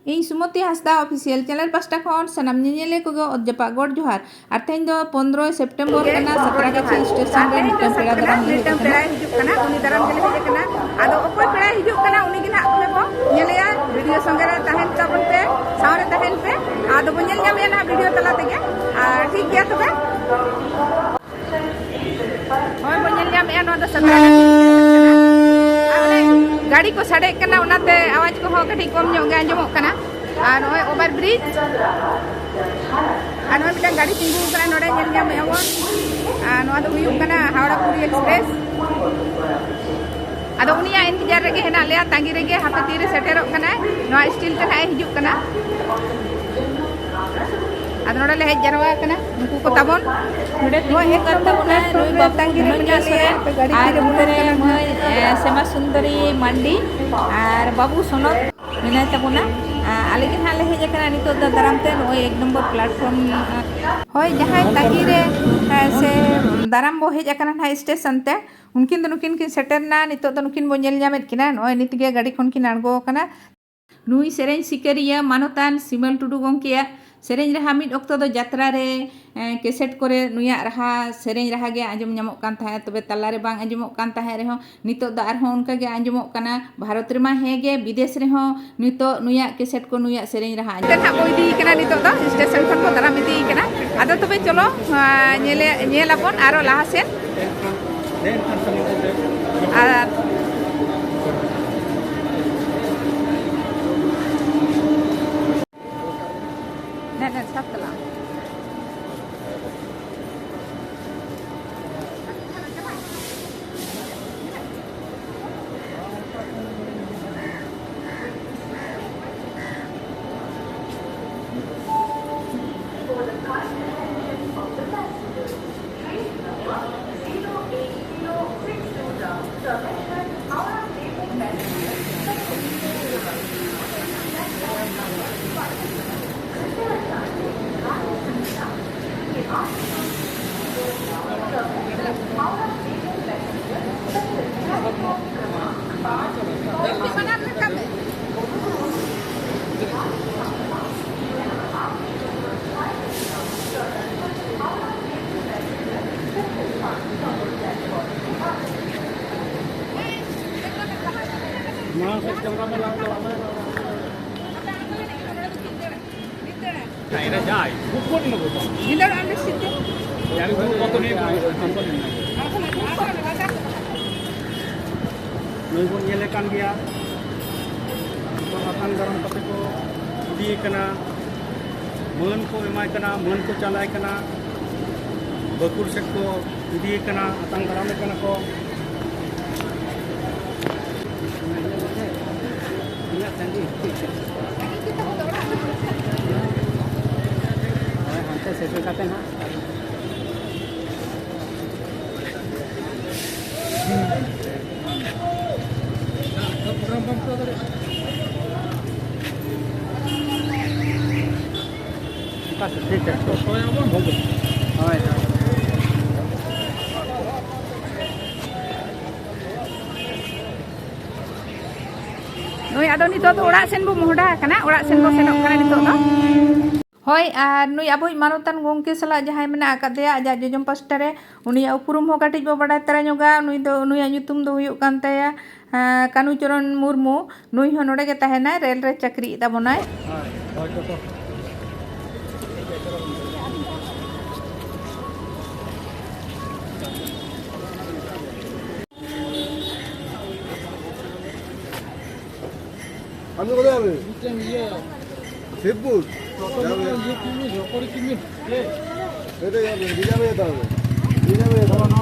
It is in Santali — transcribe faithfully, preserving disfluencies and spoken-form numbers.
ᱤᱧ ᱥᱩᱢᱚᱛᱤ ᱦᱟᱸᱥᱫᱟ Official Channel ᱯᱟᱥᱴᱟ ᱠᱷᱚᱱ ᱥᱟᱱᱟᱢ ᱧᱮᱧᱮᱞᱤᱭᱟᱹ ᱠᱚᱜᱮ ᱚᱛ ᱡᱟᱯᱟᱜ ᱜᱚᱰ ᱡᱚᱦᱟᱨ᱾ ᱟᱨ ᱛᱮᱦᱮᱧ ᱫᱚ ᱯᱚᱱᱨᱚᱭ ᱥᱮᱯᱴᱮᱢᱵᱚᱨ ᱠᱟᱱᱟ, ᱥᱟᱛᱨᱟᱜᱟᱪᱷᱤ ᱥᱴᱮᱥᱚᱱ ᱨᱮ ᱢᱤᱫᱴᱟᱝ ᱯᱮᱲᱟ ᱫᱟᱨᱟᱢ ᱞᱮ ᱦᱮᱡ ᱟᱠᱟᱱᱟ᱾ ᱟᱫᱚ ᱚᱠᱚᱭ ᱯᱮᱲᱟᱭ ᱦᱤᱡᱩᱜ ᱠᱟᱱᱟ ᱩᱱᱤ ᱜᱮ ᱱᱟᱦᱟᱜ ᱛᱚᱵᱮ ᱵᱚ ᱧᱮᱞᱮᱭᱟ᱾ ᱵᱷᱤᱰᱤᱭᱳ ᱥᱚᱸᱜᱮ ᱨᱮ ᱛᱟᱦᱮᱱ ᱛᱟᱵᱚᱱ ᱯᱮ, ᱥᱟᱶ ᱨᱮ ᱛᱟᱦᱮᱱ ᱯᱮ᱾ ᱟᱫᱚ ᱵᱚ ᱧᱮᱞ ᱧᱟᱢᱮᱭᱟ ᱱᱟᱦᱟᱜ ᱵᱷᱤᱰᱤᱭᱳ ᱛᱟᱞᱟ ᱛᱮᱜᱮ᱾ ᱟᱨ ᱴᱷᱤᱠ ᱜᱮᱭᱟ ᱛᱚᱵᱮ᱾ ᱦᱳᱭ, ᱵᱚᱱ ᱧᱮᱞ ᱧᱟᱢᱮᱫᱼᱟ, ᱱᱚᱣᱟ ᱫᱚ ᱥᱟᱛᱨᱟᱜᱟᱪᱷᱤ ᱥᱴᱮᱥᱚᱱ ᱠᱟᱱᱟ᱾ ᱟᱨ ᱚᱱᱮ ᱜᱟᱹᱰᱤ ᱠᱚ ᱥᱟᱰᱮᱜ ᱠᱟᱱᱟ, ᱚᱱᱟᱛᱮ ᱟᱣᱟᱡᱽ ᱠᱚᱦᱚᱸ ᱠᱟᱹᱴᱤᱡ ᱠᱚᱢ ᱧᱚᱜ ᱜᱮ ᱟᱸᱡᱚᱢᱚᱜ ᱠᱟᱱᱟ᱾ ᱟᱨ ᱱᱚᱜᱼᱚᱭ ᱳᱵᱷᱟᱨ ᱵᱨᱤᱡᱽ, ᱟᱨ ᱱᱚᱜᱼᱚᱭ ᱢᱤᱫᱴᱟᱝ ᱜᱟᱹᱰᱤ ᱛᱤᱸᱜᱩ ᱟᱠᱟᱱᱟ ᱱᱚᱰᱮ, ᱧᱮᱞ ᱧᱟᱢᱮᱫᱼᱟ ᱵᱚᱱ᱾ ᱟᱨ ᱱᱚᱣᱟ ᱫᱚ ᱦᱩᱭᱩᱜ ᱠᱟᱱᱟ ᱦᱟᱣᱲᱟ ᱯᱩᱨᱤ ᱮᱠᱥᱯᱨᱮᱥ᱾ ᱟᱫᱚ ᱩᱱᱤᱭᱟᱜ ᱤᱱᱛᱮᱡᱟᱨ ᱨᱮᱜᱮ ᱦᱮᱱᱟᱜ ᱞᱮᱭᱟ, ᱛᱟᱺᱜᱤ ᱨᱮᱜᱮ, ᱦᱟᱯᱮ ᱛᱤᱨᱮ ᱥᱮᱴᱮᱨᱚᱜ ᱠᱟᱱᱟᱭ᱾ ᱱᱚᱣᱟ ᱥᱴᱤᱞ ᱛᱮ ᱱᱟᱦᱟᱜ ᱮ ᱦᱤᱡᱩᱜ ᱠᱟᱱᱟ᱾ ᱟᱫᱚ ᱱᱚᱰᱮ ᱞᱮ ᱦᱮᱡ ᱡᱟᱨᱣᱟ ᱟᱠᱟᱱᱟ, ᱱᱩᱠᱩ ᱠᱚ ᱛᱟᱵᱚᱱ᱾ ᱱᱚᱰᱮ ᱛᱤᱸᱜᱩ ᱟᱠᱟᱱ ᱛᱟᱵᱚᱱᱟ ᱱᱩᱭ ᱵᱟᱹᱵᱩ ᱫᱷᱚᱱᱚᱱᱡᱚᱭ ᱥᱚᱨᱮᱱ ᱟᱨ ᱱᱚᱛᱮ ᱨᱮ ᱢᱟᱹᱭ, ᱮ, ᱥᱮᱢᱟ ᱥᱩᱱᱫᱚᱨᱤ ᱢᱟᱱᱰᱤ ᱟᱨ ᱵᱟᱹᱵᱩ ᱥᱚᱱᱚᱛ ᱢᱮᱱᱟᱭ ᱛᱟᱵᱚᱱᱟ᱾ ᱟ, ᱟᱞᱮ ᱜᱮ ᱱᱟᱦᱟᱜ ᱞᱮ ᱦᱮᱡ ᱟᱠᱟᱱᱟ ᱱᱤᱛᱚᱜ ᱫᱚ ᱫᱟᱨᱟᱢ ᱛᱮ ᱱᱚᱜᱼᱚᱭ ᱮᱠ ᱱᱚᱢᱵᱚᱨ ᱯᱞᱟᱴᱯᱷᱚᱨᱢ᱾ ᱦᱳᱭ, ᱡᱟᱦᱟᱸᱭ ᱛᱟᱺᱜᱤ ᱨᱮ, ᱮ, ᱥᱮ ᱫᱟᱨᱟᱢ ᱵᱚ ᱦᱮᱡ ᱟᱠᱟᱱᱟ ᱱᱟᱦᱟᱜ ᱥᱴᱮᱥᱚᱱ ᱛᱮ, ᱩᱱᱠᱤᱱ ᱫᱚ ᱱᱩᱠᱤᱱ ᱠᱤᱱ ᱥᱮᱴᱮᱨ ᱮᱱᱟ᱾ ᱱᱤᱛᱚᱜ ᱫᱚ ᱱᱩᱠᱤᱱ ᱵᱚ ᱧᱮᱞ ᱧᱟᱢᱮᱫ ᱠᱤᱱᱟ, ᱱᱚᱜᱼᱚᱭ ᱱᱤᱛ ᱜᱮ ᱜᱟᱹᱰᱤ ᱠᱷᱚᱱ ᱠᱤᱱ ᱟᱬᱜᱚ ᱟᱠᱟᱱᱟ᱾ ᱱᱩᱭ ᱥᱮᱨᱮᱧ ᱥᱤᱠᱟᱹᱨᱤᱭᱟᱹ ᱢᱟᱱᱚᱛᱟᱱ ᱥᱤᱢᱟᱹᱞ ᱴᱩᱰᱩ ᱜᱚᱢᱠᱮᱭᱟᱜ ᱥᱮᱨᱮᱧ ᱨᱟᱦᱟ ᱢᱤᱫ ᱚᱠᱛᱚ ᱫᱚ ᱡᱟᱛᱨᱟ ᱨᱮ, ᱮᱸ, ᱠᱮᱥᱮᱴ ᱠᱚᱨᱮ ᱱᱩᱭᱟᱜ ᱨᱟᱦᱟ, ᱥᱮᱨᱮᱧ ᱨᱟᱦᱟ ᱜᱮ ᱟᱸᱡᱚᱢ ᱧᱟᱢᱚᱜ ᱠᱟᱱ ᱛᱟᱦᱮᱸᱫ, ᱛᱚᱵᱮ ᱛᱟᱞᱟ ᱨᱮ ᱵᱟᱝ ᱟᱸᱡᱚᱢᱚᱜ ᱠᱟᱱ ᱛᱟᱦᱮᱸᱫ ᱨᱮᱦᱚᱸ, ᱱᱤᱛᱚᱜ ᱫᱚ ᱟᱨᱦᱚᱸ ᱚᱱᱠᱟ ᱜᱮ ᱟᱸᱡᱚᱢᱚᱜ ᱠᱟᱱᱟ᱾ ᱵᱷᱟᱨᱚᱛ ᱨᱮᱢᱟ ᱦᱮᱸ ᱜᱮ, ᱵᱤᱫᱮᱥ ᱨᱮᱦᱚᱸ ᱱᱤᱛᱚᱜ ᱱᱩᱭᱟᱜ ᱠᱮᱥᱮᱴ ᱠᱚ, ᱱᱩᱭᱟᱜ ᱥᱮᱨᱮᱧ ᱨᱟᱦᱟ ᱟᱸᱡᱚᱢ᱾ ᱱᱤᱛᱚᱜ ᱱᱟᱦᱟᱜ ᱵᱚ ᱤᱫᱤᱭᱮ ᱠᱟᱱᱟ, ᱱᱤᱛᱚᱜ ᱫᱚ ᱥᱴᱮᱥᱚᱱ ᱠᱷᱚᱱ ᱵᱚ ᱫᱟᱨᱟᱢ ᱤᱫᱤᱭᱮ ᱠᱟᱱᱟ᱾ ᱟᱫᱚ ᱛᱚᱵᱮ ᱪᱚᱞᱚ, ᱟᱸ, ᱧᱮᱞᱮ-, ᱧᱮᱞ ᱟᱵᱚᱱ ᱟᱨᱚ ᱞᱟᱦᱟ ᱥᱮᱫ᱾ ᱟᱨ ᱱᱮ, ᱱᱮ, ᱥᱟᱵ ᱛᱟᱞᱟᱝ᱾ ᱱᱩᱭ ᱵᱚᱱ ᱧᱮᱞᱮ ᱠᱟᱱ ᱜᱮᱭᱟ, ᱱᱤᱛᱚᱜ ᱟᱛᱟᱝ ᱫᱟᱨᱟᱢ ᱠᱟᱛᱮ ᱠᱚ ᱤᱫᱤᱭᱮ ᱠᱟᱱᱟ, ᱢᱟᱹᱱ ᱠᱚ ᱮᱢᱟᱭ ᱠᱟᱱᱟ, ᱢᱟᱹᱱ ᱠᱚ ᱪᱟᱞᱟᱭ ᱠᱟᱱᱟ, ᱵᱟᱹᱠᱩᱲ ᱥᱮᱫ ᱠᱚ ᱤᱫᱤᱭᱮ ᱠᱟᱱᱟ, ᱟᱛᱟᱝ ᱫᱟᱨᱟᱢᱮ ᱠᱟᱱᱟ ᱠᱚ᱾ ᱦᱳᱭ, ᱦᱟᱱᱛᱮ ᱥᱮᱴᱮᱨ ᱠᱟᱛᱮ ᱱᱟᱦᱟᱜ᱾ ᱴᱷᱤᱠ ᱟᱪᱷᱮ, ᱴᱷᱤᱠ ᱟᱪᱷᱮ᱾ ᱦᱳᱭ, ᱦᱳᱭ᱾ ᱱᱩᱭ ᱟᱫᱚ ᱱᱤᱛᱚᱜ ᱫᱚ ᱚᱲᱟᱜ ᱥᱮᱱ ᱵᱚ ᱢᱚᱦᱰᱟ ᱟᱠᱟᱱᱟ, ᱚᱲᱟᱜ ᱥᱮᱱ ᱵᱚ ᱥᱮᱱᱚᱜ ᱠᱟᱱᱟ ᱱᱤᱛᱚᱜ ᱫᱚ᱾ ᱦᱳᱭ, ᱟᱨ ᱱᱩᱭ ᱟᱵᱚᱭᱤᱡ ᱢᱟᱱᱚᱛᱟᱱ ᱜᱚᱢᱠᱮ ᱥᱟᱞᱟᱜ ᱡᱟᱦᱟᱸᱭ ᱢᱮᱱᱟᱜ ᱟᱠᱟᱫᱮᱭᱟ ᱟᱡᱟᱜ ᱡᱚᱡᱚᱢ ᱯᱟᱥᱴᱟ ᱨᱮ, ᱩᱱᱤᱭᱟᱜ ᱩᱯᱨᱩᱢ ᱦᱚᱸ ᱠᱟᱹᱴᱤᱡ ᱵᱚ ᱵᱟᱰᱟᱭ ᱛᱟᱨᱟ ᱧᱚᱜᱟ᱾ ᱱᱩᱭ ᱫᱚ, ᱱᱩᱭᱟᱜ ᱧᱩᱛᱩᱢ ᱫᱚ ᱦᱩᱭᱩᱜ ᱠᱟᱱ ᱛᱟᱭᱟ, ᱟᱸ, ᱠᱟᱱᱩ ᱪᱚᱨᱚᱱ ᱢᱩᱨᱢᱩ᱾ ᱱᱩᱭ ᱦᱚᱸ ᱱᱚᱰᱮ ᱜᱮ ᱛᱟᱦᱮᱱᱟᱭ, ᱨᱮᱞ ᱨᱮ ᱪᱟᱹᱠᱨᱤᱭᱮᱫ ᱛᱟᱵᱚᱱᱟᱭ᱾ আপনি কোথায় যাবেন? শিবপুর? যাবেন। এটা যাবেন, রিজার্ভে যেতে হবে। রিজার্ভে যেতে হবে।